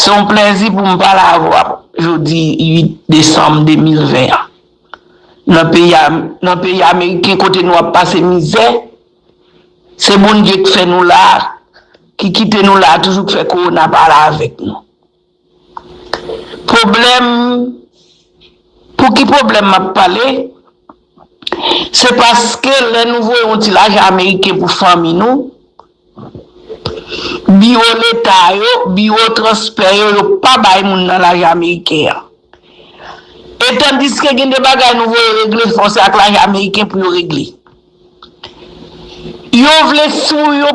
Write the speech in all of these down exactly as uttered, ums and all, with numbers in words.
Se yon plèzi pou m pale avè w jodi uit desanm de mil ven an. Nan peyi, nan peyi ameriken kote nou ap pase mizè, se Bondye k fè nou la, ki kite nou la, toujou k fè kowona pale avèk nou. Pwoblèm, pou ki pwoblèm m ap pale? Se paske lè nou voye yon ti lajan ameriken pou fanmi nou, biwo leta yo, biwo transfè yo, yo pa bay moun nan lajan ameriken an. E tandiske gen de bagay nou voye regle, fò se ak lajan ameriken pou yo regle. Yo vle sou yo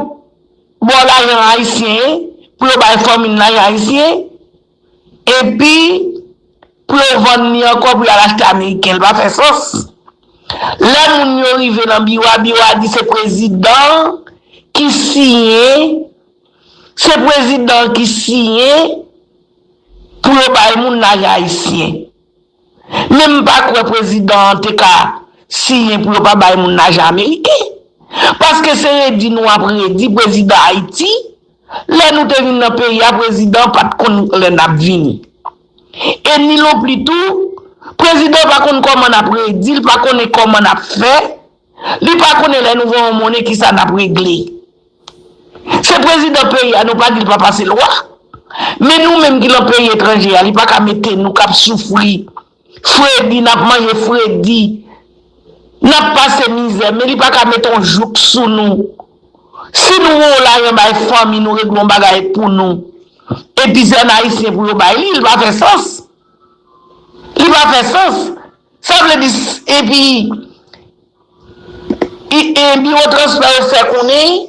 ba w lajan ayisyen, pou yo bay fanmi n lajan ayisyen, epi pou yo vann li ankò, pou y al achte ameriken, li pa fè sans. Lè moun yo rive nan biwo a, biwo a di se prezidan ki siyen, se prezidan ki siyen pou yo bay moun lajan ayisyen. Men m pa kwè prezidan an te ka siyen pou yo pa bay moun lajan ameriken. Paske se redi nou ap redi prezidan Ayiti. Lè nou te vin nan peyi a, prezidan pa t konn lè n ap vini. E ni lonpli tou, prezidan pa konn kòman n ap redi, li pa konnen kòman n ap fè, li pa konnen lè nou voye yon monnen kisa n ap regle. Se prezidan peyi a, nou pa di l pa pase lwa. Men nou menm ki nan peyi etranje a, li pa ka mete nou k ap soufri fredi, n ap manje fredi, n ap pase mizè, men li pa ka mete yon jouk sou nou. Si nou voye lajan bay fanmi nou, regle yon bagay pou nou, epi se ann ayisyen pou yo bay li, li pa fè sans. Li pa fè sans. Sa vle di, epi, e, e, biwo transfè yo fè konnen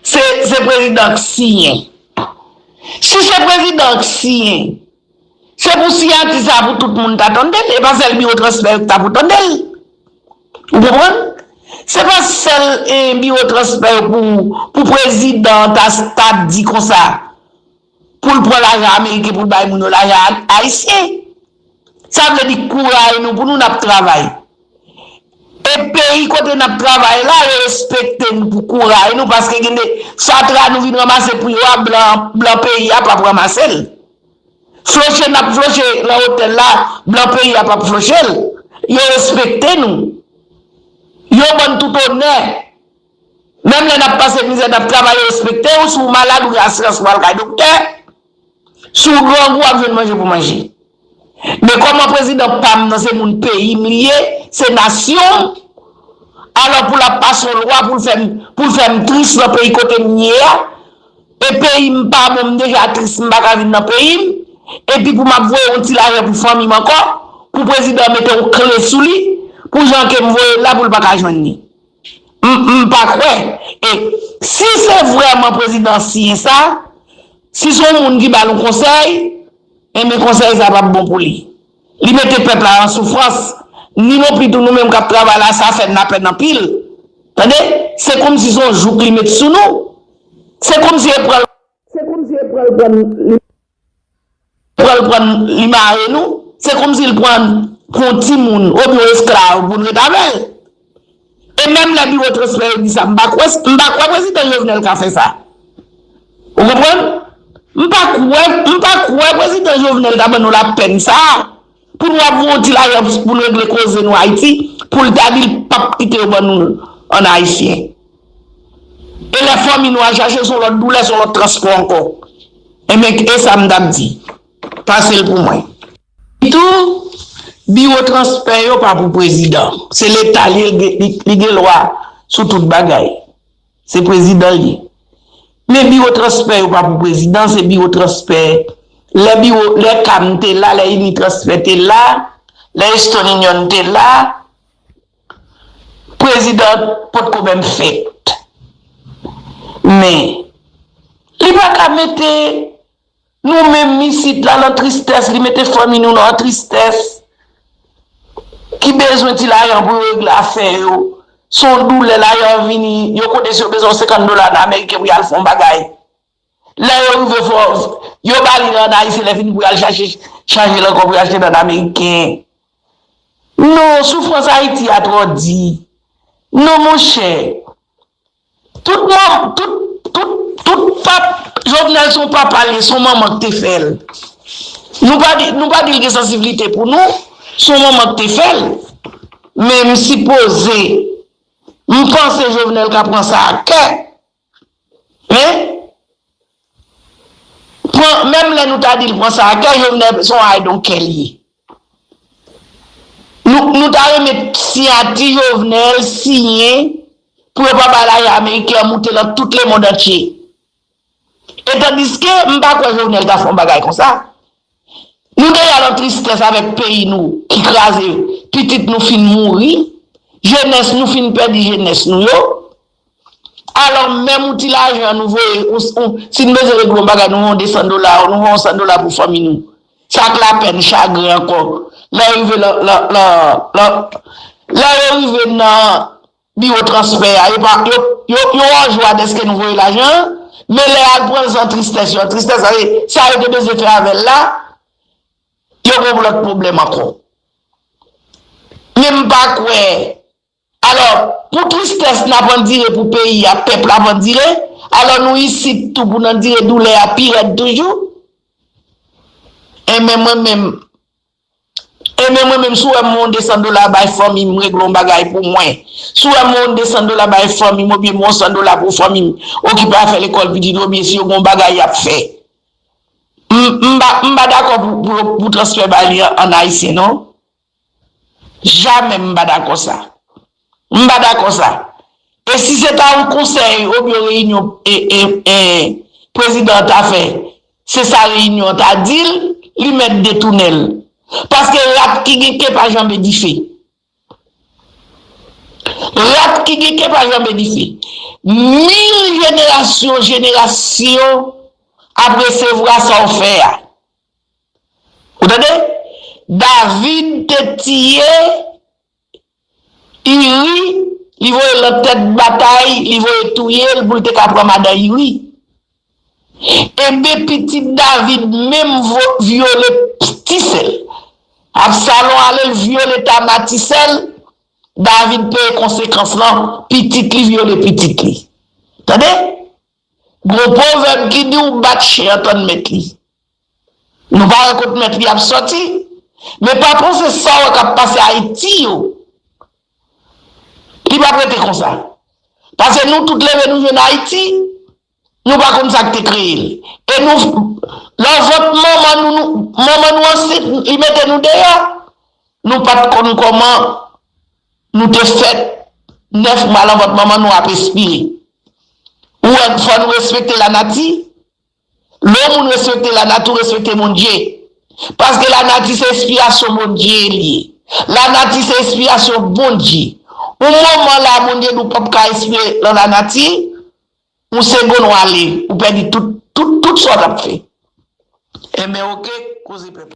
se, se prezidan k siyen. Si se prezidan k siyen, se pou siyati sa pou tout moun ta tande l, e pa sèl biwo transfè yo ki ta pou tande l. Ou konprann? Se pa sèl, e, biwo transfè yo pou, pou prezidan ta, ta di konsa, pou l pran lajan ameriken pou l bay moun yo lajan ayisyen. Sa vle di kouray nou pou nou n ap travay. E peyi kote n ap travay la, yo respekte nou pou kouray nou, paske gen de fatra nou vin ranmase pou yo a, blan, blan peyi a p ap ranmase l. Floche n ap floche nan otèl la, blan peyi a p ap floche l. Yo respekte nou. Yo ban n tout onè. Menm lè n ap pase mizè, n ap travay, yo respekte w. Si w malad, ou gen asirans pou w al kay doktè. Si w grangou, w ap jwenn manje pou manje. Men kòman prezidan pa m nan se moun peyi m li ye, se nasyon m, alò pou l ap pase yon lwa pou l fè m, pou l fè m tris nan peyi kote m ye a, e peyi m pa bon, m deja tris, m pa ka vin nan peyi m, epi pou m ap voye yon ti lajan pou fanmi m ankò, pou prezidan mete yon kle sou li, pou jan ke m voye l la pou l pa ka jwenn li. M, m pa kwè. E si se vrèman prezidan siyen sa, si se yon moun ki ba l yon konsèy, enben konsèy sa p ap bon pou li. Li mete pèp la an soufrans. Ni non pli tou nou menm k ap travay la, sa fè n lapèn anpil. Tande? Se kòmsi se yon jouk li met sou nou. Se kòmsi e pran l, se kòmsi e pran l pran li pran l pran li mare nou, se kòmsi l pran, pran yon timoun oubyen yon esklav pou n ret avè l. E menm lè biwo transfè yo di sa, m pa kwè, m pa kwè prezidan Jovenel ka fè sa. Ou konprann? M pa kwè, m pa kwè prezidan Jovenel ta ban nou lapèn sa a, pou nou ap voye yon ti lajan pou n regle koze nou Ayiti, pou l ta di l p ap kite yo ban nou ann ayisyen. E lè fanmi nou al chache, se yon lòt doulè, se yon lòt transpò ankò. Enben, e sa m t ap di. Pase l pou mwen. Tou, biwo transfè yo pa pou prezidan. Se Leta li ye, li, li, li gen lwa sou tout bagay. Se prezidan l ye. Men biwo transfè yo pa pou prezidan, se biwo transfè. Lè biwo, lè CAM te la, lè Unitransfer te la, lè Western Union te la, prezidan potko menm fèt. Men, li pa ka mete nou menm isit la nan tristès, li mete fanmi nou nan tristès, ki bezwen ti lajan pou yo regle afè yo. Se yon doulè, lajan vini, yo konnen si yo bezwen yon senkant dola nan ameriken pou y al fè yon bagay. Lè yo rive fò, yo ba li l ann ayisyen, lè fini pou y al chache, chanje l ankò pou y achte l ann ameriken. Non, soufrans Ayiti a twò di. Non, monchè. Tout moun, tout, tout Tout pap, Jovenel se yon papa li ye, se yon manman ki te fè l. Nou pa di, nou pa di l gen sansiblite pou nou, se yon manman ki te fè l. Men m sipoze, m panse Jovenel ka pran sa a kè. Men, pran, menm lè nou ta di l pran sa a kè, Jovenel se yon I don't care li ye. Nou, nou ta renmen siyati Jovenel siyen pou yo pa bay lajan ameriken an moute nan tout lemonn antye. E tandiske m pa kwè Jovenel ta fè yon bagay konsa. Nou deja nan tristès avèk peyi nou ki kraze, pitit nou fin mouri, jenès nou fin pèdi jenès nou yo. Alò, menm yon ti lajan nou voye, ou, ou, si n bezwen regle yon bagay, nou voye yon de san dola, nou voye yon san dola pou fanmi nou. Sa k lapèn, chagren ankò. Lè yo rive nan, nan, nan, nan, lè yo rive nan biwo transfè a, yo pa, yo, yo, yo an jwa dèske nou voye lajan an, men lè y al pran l, se an tristès, yo an tristès, sa se sa yo te bezwen fè avè l la, yo gen yon lòt pwoblèm ankò. Men m pa kwè. Alò, pou tristès n ap andire pou peyi a, pèp la ap andire, alò nou isit tou pou n andire doulè a pi rèd toujou. Enben mwen menm, enben mwen menm, si w wè m yon de san dola bay fanmi m, regle yon bagay pou mwen. Si w wè m yon de san dola bay fanmi m, oubyen m yon san dola pou fanmi m, okipe afè lekòl pitit yo, oubyen si yo gen yon bagay y ap fè. M, m pa, m pa dakò pou, pou, pou transfè bay li an, an ayisyen, non. Jamè m pa dakò sa. M pa dakò sa. E si se ta yon konsèy oubyen yon reyinyon, e, e, e, prezidan an ta fè, se sa reyinyon an ta di l, li mèt detounen l. Paske rat ki gen ke pa janbe dife. Rat ki gen ke pa janbe dife. Mil jenerasyon, jenerasyon ap resevwa sa w fè a. Ou tande? David te tiye Iri, li voye l nan tèt batay, li voye touye l pou l te ka pran madan Iri. Enben, pitit David menm vo-, vyole ti sè l. Absalon ale, l vyole Tama ti sè l. David peye konsekans lan, pitit li vyole pitit li. Tande? Gon pwovèb ki di ou bat chen an tann mèt li. Nou pa wè kot mèt li ap sòti. Men pa panse sa w wè k ap pase Ayiti yo, li p ap rete konsa. Paske nou tout leve nou jwenn Ayiti, nou pa konn sa k te kreye l. E nou, nan vant manman nou, nou, manman nou ansent, li mete nou deyò. Nou pa t konn kòman nou te fèt nèf mwa nan vant manman nou ap espire. Ou wè, fò nou respekte lanati. Lè yon moun respekte lanati, ou respekte Bondye. Paske lanati se enspirasyon Bondye li ye. Lanati se enspirasyon Bondye. Yon moman la, Bondye di w p ap ka espire nan lanati, yon segonn w ale, ou pèdi tout, tout, tout sa w t ap fè. Enben, oke, koze pèp.